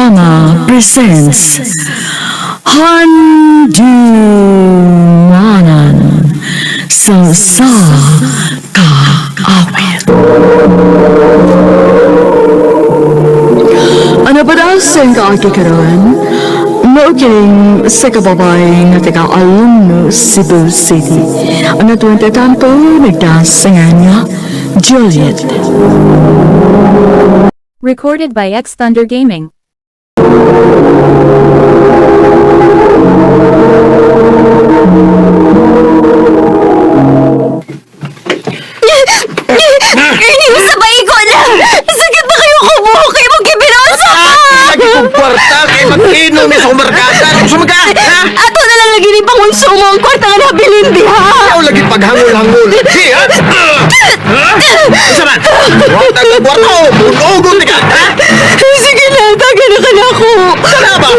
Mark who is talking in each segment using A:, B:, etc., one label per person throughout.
A: Drama presents Handumanan sa sa kaawit. Ano ba daw sa kaagi karon? Mooking sa kababay nga taga alumno Cebu City. Ano tuwing tatampo nagdasingan nga Juliet.
B: Recorded by X Thunder Gaming.
C: Ernie, sabay ko na! Sakit na kayo kubuho kayo magkibinosa pa!
D: Lagi kong kwarta kay mag-inom sa kumarkada. Sumaga! Ha?
C: Ato na lang lagi ni pangonsumo ang kwarta nga nabilin diha!
D: Ikaw lagi paghangol-hangol. Si, ha? Ha? Isa man? Kwarta ka kwarta o! Bunogon ka! Ha?
C: Sige na, taga na ka na ako!
D: Sana ba?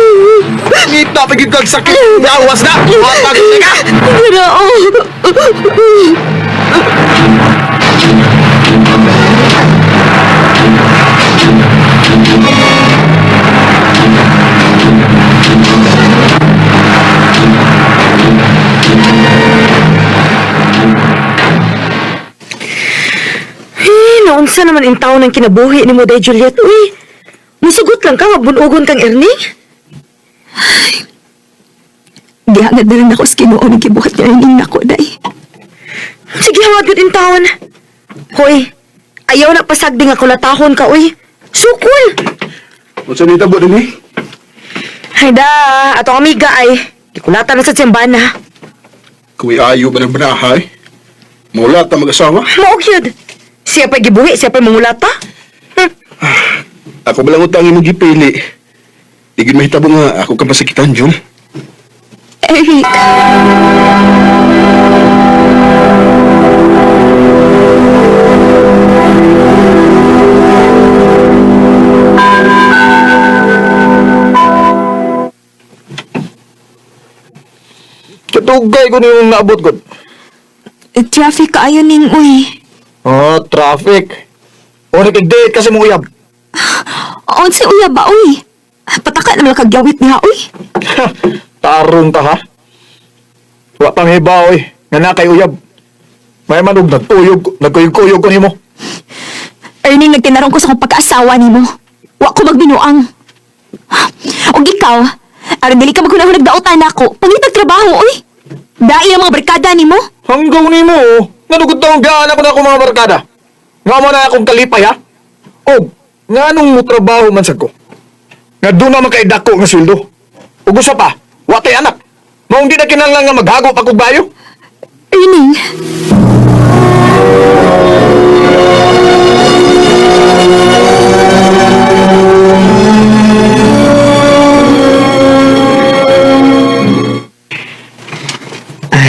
D: Ngita pagid kag sakit. Gawas na! Kwarta ka!
C: Pero, oh.
E: Eh, naunsa naman in taon ang kinabuhi ni mo day Juliet, uy. Musugot lang ka, mabunugon kang Erning.
C: Gihangad na rin ako sa Ginoo ng gibuhat niya ining nako, day.
E: Sige, hawad yun in taon. Hoy, ayaw na pasagdi nga kulatahon ka, uy. Sukol!
D: Unsa ni tabo dinhi?
E: Ay da, atong amiga ay, gikulatan na sa tsembana.
F: Kuwi ayo ba ng banahay? Maula ta mag-asawa?
E: Maog yun. Siya pa'y gibuhi, siya pa'y mangulata.
F: Ako ba lang utang imong gipili? Igin mahitabo nga ako ka masakitan, Jul.
C: Eric.
D: Katugay ko niyong naabot ko.
C: Traffic kaayo ning uy.
D: Oh, traffic. O nakig-date kasi mong uyab.
C: Unsa uya ba uy? Pataka naman kagyawit niya uy.
D: Tarong ka ha? Wa pang hiba oy. Nga na kay uyab. May manog nagtuyog, nagkuyog-kuyog ko nimo.
C: Erning, nagtinarong ko sa kong pagkaasawa nimo. Wa ko magbinuang. Og ikaw, aron dili ka maghunahon nagdaotan nako. Pangitag trabaho uy. Dai ang mga barkada nimo.
D: Hanggaw nimo oh. Nanugod taong gaan ako na akong mga barkada. Nga mo na akong kalipay ha? O, nga nung mo trabaho man sad ko. Nga doon naman kay dako nga sweldo. Ug usa pa, wa tay anak. Maong di na kinahanglan nga maghago pa kog bayo.
C: Erning,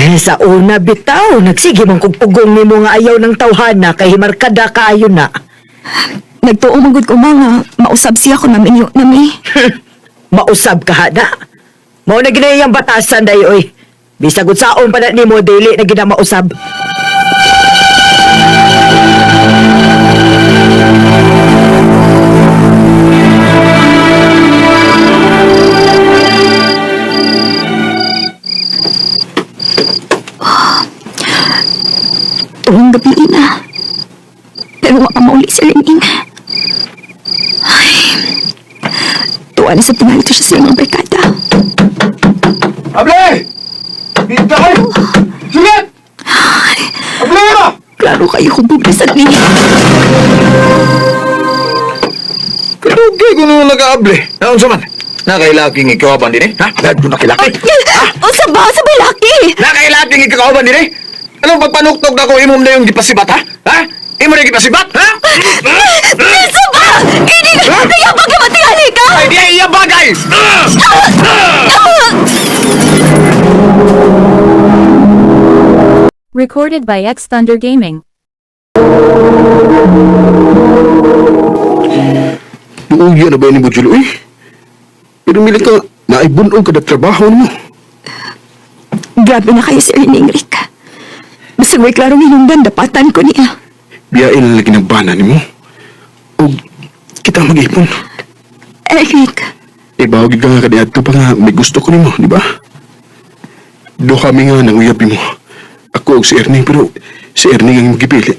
E: Ay, sa una bitaw, nagsige man kog pugong nimo nga ayaw ng tawhana kay himarkada kaayo na.
C: nagtuo man gud ko mga mausab siya ko namin yun nami.
E: Mausab ka hada. Mao na ginayang batasan day oy. Bisag saon pa na nimo dili na gina mausab.
C: Tuwing gabi na. Pero wa pa mauli si Erning. Ay, tuwa na sa tingalito siya sa iyang mga barkada.
D: Able! Bida kay! Juliet! Able ba?
C: Klaro kayo kung bublisan niya.
D: Kadugay ko nung nag-aable. Naunsa man? Nakailaking ikawaban din eh? Ha? Nagdo na kilaki.
C: Unsa ba? Sa balaki?
D: Nakailaking ikawaban din eh? Anong pagpanuktok na ko imong na yung gipasibat ha? Ha? Imo na yung gipasibat? Ha?
C: Unsa ba? Erning, nayabag naman tingali ka!
D: Ay, di ay iya bagay!
B: Recorded by X Thunder Gaming.
F: Duugya na ba ni mo, Jul, uy? Pero mili ka, naibunog ka na trabaho nimo.
C: Grabe na kayo si Erning, Rick. Bisag may klarong hinungdan, dapatan ko niya.
F: Biyain na lagi ng bana nimo. O kita mag-ipon.
C: Eric,
F: Ibaw gid ka nga kaniadto pa nga may gusto ko nimo, di ba? Do kami nga nang uyabi mo. Ako og si Erning pero si Erning ang imong gipili.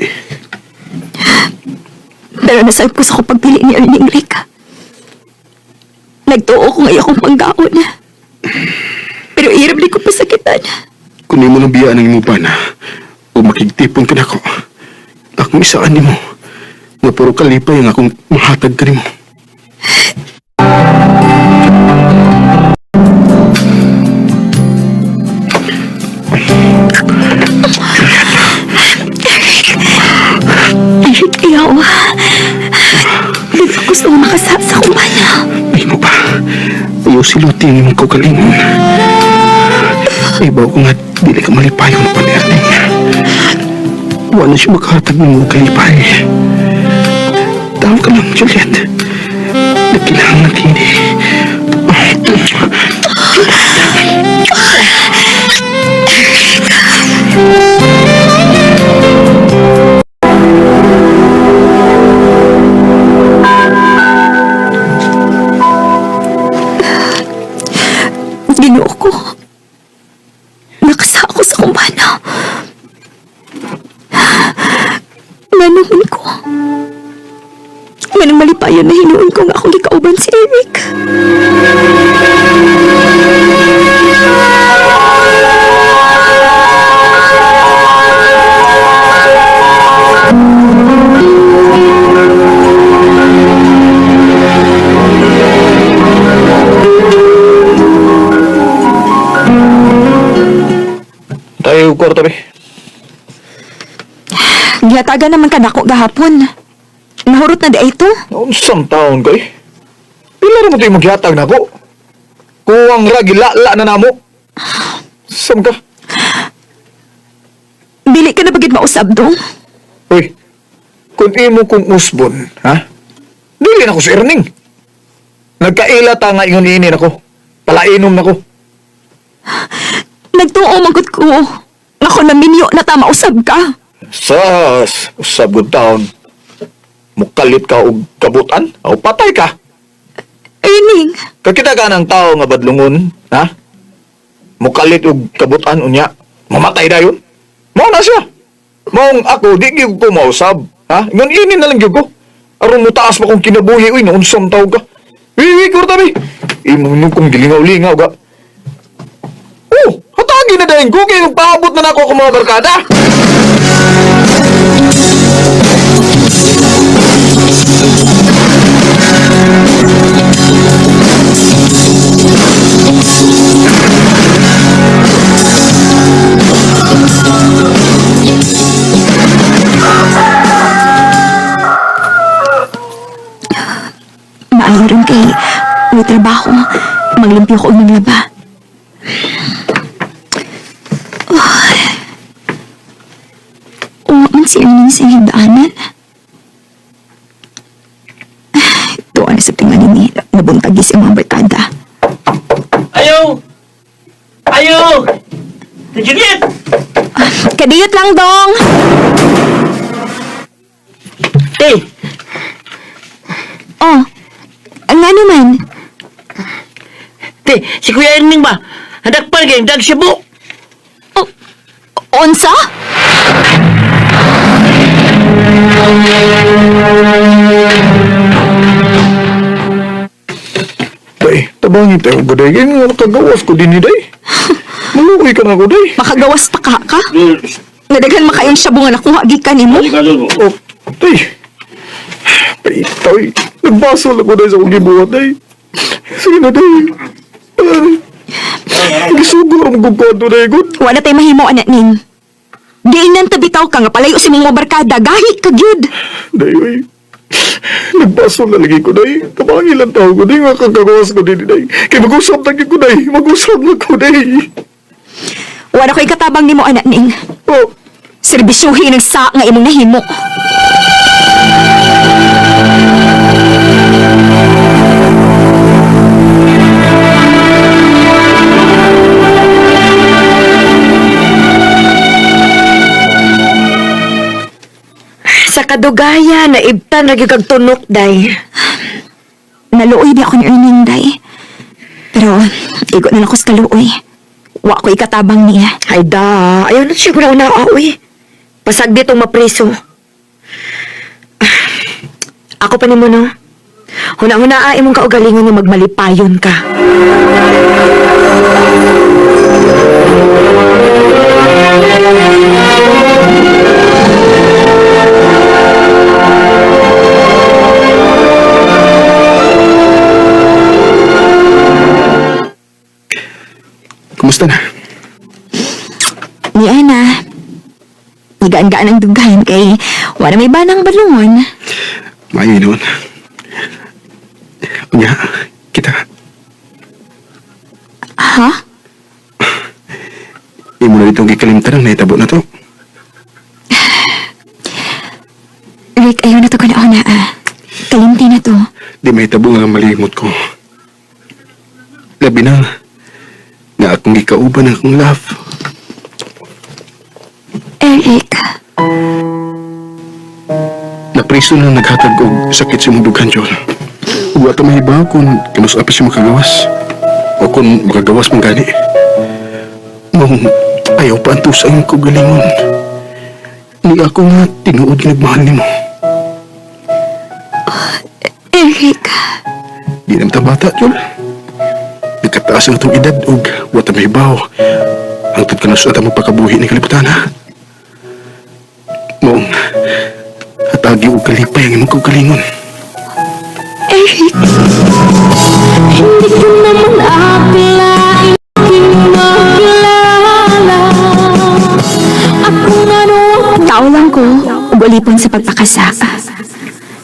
C: Pero nasayop ko sa akong pagpili ni Erning, Rick. Nagtuo ko nga akong panggaon. Pero hirap di ko pasakitan.
F: Kung imo nang biyaan ang imong bana, o makigtipon ka nako. Akong isaan nimo. Nga puro kalipay ang akong mahatag kanimo.
C: Eric, ayaw. Di ko gusto makasa sa akong bana.
F: Ay mo pa. Ayaw siluti ang imong kaugalingon. Ibaw ko nga dili ka malipayon pa ni Erning. Wala siya makahatag ng mong kalipay. Tawag ka lang, Juliet. Nagkailangan natin eh.
C: Ginoo ko. Nakasa ako sa kumbana. Nanungon ko. Manang malipayon na hinuon ko nga akong gikauban si Eric.
D: Tayo kwarta be.
C: Gihatagan naman ka nako gahapon. Nahurot na di ay ito.
D: Unsang taon kay? Pila ra mo tayo maghihatag nako? Kuwang ra gilala na namo. Sam ka?
C: Dili ka na bagid mausab dong.
D: Uy, kung imo kong usbon, ha? Dili na ko si Erning. Nagkaila ta nga ingon ini nako. Palainom nako.
C: Nagtuo magud ko. Nako naminyo na ta mausab ka.
D: Sas, usab gud taon. Mukalit ka og kabutan, o patay ka.
C: Erning,
D: Kakita ka ng tao nga badlungon, ha? Mukalit og kabutan unya, mamatay dayon. Mao na siya. Maong ako di gyud ko mausab, ha? Ingon ini na lang gyud ko. Aron mo taas pa kong kinabuhi uy, naunsam taw ka. Uy, uy, kurta bi. Imo nung kong gilingaw-lingaw ga. Oh, hatagi na dayon ko kay magpaabot na nako akong mga barkada.
C: maayo rin kay may trabaho. Maglimpyo ko og manglaba. Oh. Uwa man si Erning sa iyang daanan. Tuwa na sa tingnan ni nabuntagis ang mga barkada.
G: Ayaw! Ayaw! Si Juliet!
C: Kadiyot lang, dong!
G: Te,
C: Oh, ang ano man?
G: te, si Kuya Erning ba? Handak pa kayong dag siya bu.
C: Oh, onsa?
D: Day, tabangin tayo ko day. Kaya nga nakagawas ko din ni day. Maluoy ka na ko day.
C: Makagawas pa ka ka? Nadaghan makayong syabo nga nakuha gikan nimo?
D: Oh, day. Paitaw eh. Nagbasol ako day sa akong gibuhat day. Sige na day. Ay. Gisugo ang gugkado day good.
C: Wala tay mahimo anak ning. Diinan tabitaw ka nga palayo sa imong mga barkada, gahi ka gyud.
D: Day, oy. Nagbasol na lagi ko day. Tabangin lang tao ko day. Nga kagawas ko din day. Kaya mag-usap na ko day. Mag-usap na ko day.
C: Wala ko'y katabang nimo anak ning.
D: Oh.
C: Serbisyuhin ang sa nga imong nahimo.
E: Sa kadugaya, naibtan lagi kag tunok, day.
C: Naluoy di ako ni Erning day. Pero, igo na lang ko sa kaluoy. Wa ko ikatabang niya.
E: Ay da, ayaw na siya na uy. Pasag ditong mapreso. Ah, ako pa nimo no. Huna-huna imong kaugalingon nga magmalipayon ka.
F: Kumusta na?
C: Ni Ana, nigaan-gaan ang dughan kay wala may banang balungon.
F: Maayo noon. Unya, kita.
C: Ha?
F: Imo na ditong gikalimtan ang nahitabo na to.
C: Rick, ayaw na to kanauna ah. Kalimti na to.
F: Di mahitabo nga malimot ko. Labi na, nga akong gikauban ang akong love.
C: Eric,
F: Napriso na naghatag og sakit sa imong dughan, Jol. Ug wa ta mahibaw kung kanus-a pa siya makagawas. O kung makagawas man gani. Mong ayaw pa antos sa imong kaugalingon. Ni ako nga tinuod nga nagmahal nimo.
C: Eric.
F: Di naman ta bata, Jol. Nagkataas ang atong edad ug wa ta mahibaw. Hangtod kanus-a ta magpakabuhi ni kalibutan, ha? Mong hatagi og kalipay ang imong kaugalingon.
C: Eric.
B: Hindi ko naman akalain aking makilala. Ako nga no
C: Tao lang ko, ug ulipon sa pagpakasa.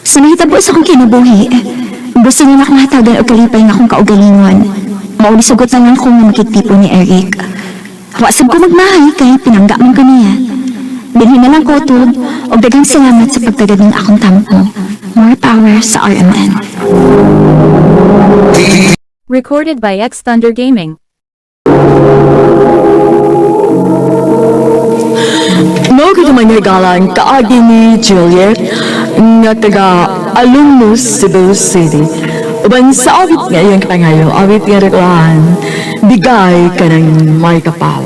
C: Sa nahitabo sa akong kinabuhi, gusto niya na akong hatagan og kalipay nga akong kaugalingon. Mauli sugot na lang ko nga makigtipo ni Eric. Wa sab ko magmahay kay pinangga man ko niya. Bilhin na lang ko tug, og daghang salamat sa pagtagad ng akong tampo. More power sa RMN.
B: Recorded by X Thunder Gaming.
A: Mao gud man nga galang kaagi ni Juliet nga taga Alumnus Cebu City. Uban sa awit nga iyang kapangayo, awit nga reklahan, bigay ka ng may kapal.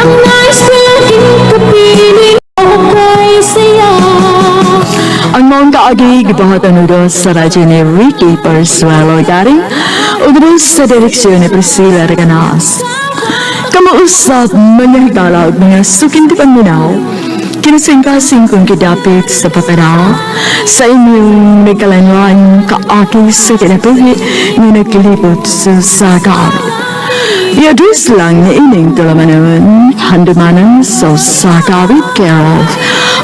B: Ang nais ko laging kapiling kay saya.
A: Ang maong kaagi gibuhatan udo sa radyo ni Ricky Parsuelo Garing ug sa direksyon ni Priscilla Reganas. Kamausap mga higala ug mga suking paminaw, kinasingkasing kong gidapit sa paparaw sa inyong nagkalanwan kaaki sa kinabuhi nga naglibot sa sagawit. I-address lang niya ining tulamanon, handumanan sa Sakawit care of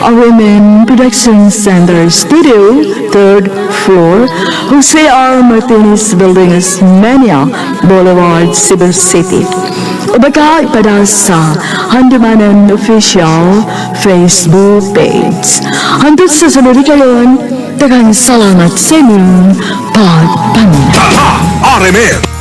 A: Women Production Center Studio, third floor, Jose R. Martinez Building, Osmeña Boulevard, Cebu City. O baka ipada sa Handumanan Official Facebook page. Hanggang sa sunod kayon, daghang salamat sa inyong pagpaminaw.
H: RMN.